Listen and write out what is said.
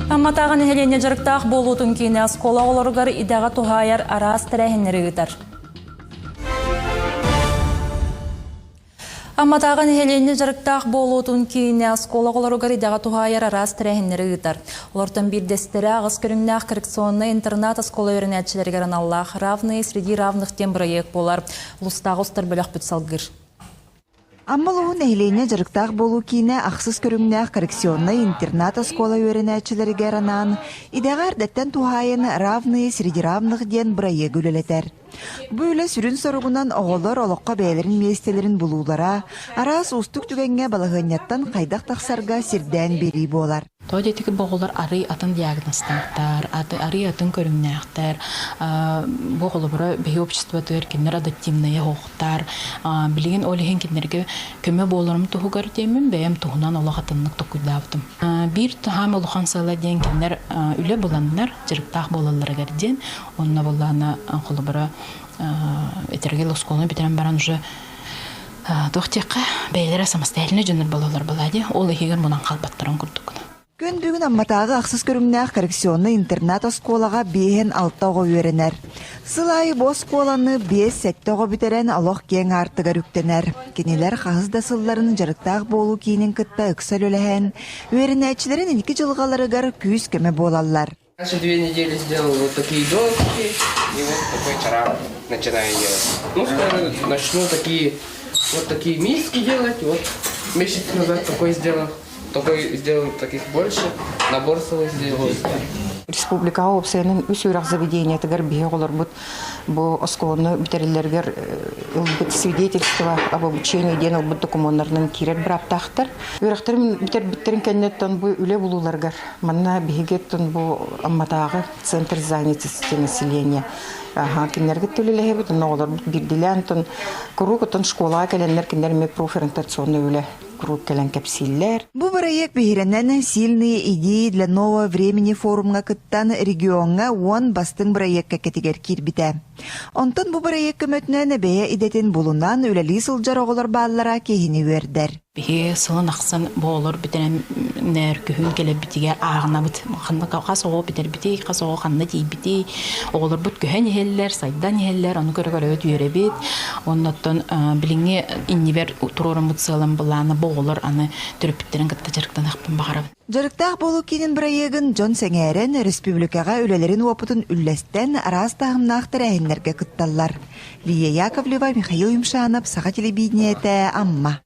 Амматааҕы нэһилиэнньэ дьарыктаах буолуутун киинэ оскуола оҕолоругар идэҕэ туһаайар араас тэрээһиннэри ыытар. Амматааҕы нэһилиэнньэ дьарыктаах буолуутун киинэ оскуола оҕолоругар идэҕэ туһаайар араас тэрээһиннэри ыытар. Олортон биирдэстэрэ аҕыс көрүҥнээх коррекционнай интернат-оскуола үөрэнээччилэригэр аналлаах «Равные среди равных» диэн бырайыак буолар. Улуустааҕы устар бөлөхпүт салгыыр. Амма улууһун нэһилиэнньэ дьарыктаах буолуу киинэ ахсыс көрүҥнээх коррекционнай интернат-оскуола үөрэнээччилэригэр анаан идэҕэ эрдэттэн туһаайан «Равные среди равных» диэн бырайыагы үлэлэтэр. Бу үлэ сүрүн соругунан оҕолор олоххо бэйэлэрин миэстэлэрин булуулара, араас уустук түгэҥҥэ балаһыанньаттан хайдах тахсарга сирдээн биэрии буолар. Тоҕо диэтики бу оҕолор арый атын диагнозтаахтар, арый атын көрүҥнээхтэр. Бу холобура биһи обществотыгар кинилэр адаптивнайа оһохтар. Билигин ол иһин кинилэргэ көмө буоларым туһугар диэммин бэйэм туһунан олох атыннык толкуйдаабытым. Биир хаам улахан сыала диэн кинилэр үлэ буланнар, дьарыктаах буолалларыгар диэн. Онно буоллаҕына холобура этэргэл оскуоланы бүтэрэн баран уже туох диэххэ бэйэлэрэ самостоятельно дьоннор буолаллар балаа дии ол иһигэр мунан хаалбаттарын курдук. Күн бүгүн Амматааҕы ахсыс көрүҥнээх коррекционнай интернат-оскуолаҕа биэһин алта оҕо үөрэнэр. Сыл аайы бу оскуоланы биэс-сэттэ оҕо бүтэрэн олох киэҥ аартыгар үктэнэр. Кинилэр хаһыс да сылларын дьарыктаах буолуу киинин кытта ыкса үлэлэһэн, үөрэнээччилэрин инники дьылҕаларыгар күүс-көмө буолаллар. Каждые 2 недели сделал вот такие донки и вот такой чарап начинаю делать. Ну, скоро начну такие, вот такие миски делать. Вот месяц назад такой сделал, такой сделал таких больше, набор свой сделал. Республикаҕа уопсайынан үс үөрэх заведениетыгар биһи оҕолорбут бу оскуоланы бүтэрэллэригэр ылбыт свидетельство об обучении диэн ылбыт докумуоннарынан киирэр бырааптаахтар. Үөрэхтэрин бүтэрбиттэрин кэнниттэн бу үлэ булууларыгар Манна биһиги оттон бу Амматааҕы центр занятости населения кинилэргэ үлэлэһэбит, онно оҕолорбут биирдилээн оттон куруук оттон школаҕа кэлэннэр кинилэр эмиэ профориентационный үлэ куруук кэлэн кэпсииллэр. Бу бырайыак биһирэнэн «Сильные идеи для нового времени» форумҥа кыттан региоҥҥа уон бастыҥ бырайыак кэккэтигэр киирбитэ. Онтон бу бырайыак көмөтүнэн бэйэ идэтин булунан үлэлии сылдьар оҕолор бааллара киһини үөрдэр. Биһи сылын ахсын бу оҕолор бүтэрэннэр күһүн кэлэрбитигэр ааҕынабыт. Ханна хас оҕо бүтэрбитий, хас оҕо ханна тиийбитий. Оҕолорбут көһөн иһэллэр, сайдан иһэллэр, ону көрө-көрөбүт үөрэбит. Оннуттан билиҥҥи иннибэр туруораммыт сыалым былаана бу оҕолор аны төрөппүттэрин кытта дьарыктаныахпын баҕарабын. Дьарыктаах буолуу киинин бырайыагын дьон сэҥээрэн, республикаҕа үлэлэрин уопутун үллэстэн, араас таһымнаах тэрээһиннэргэ кытталлар. Лия Яковлева, Михаил Юмшанов, Саха телевидениетэ, Амма.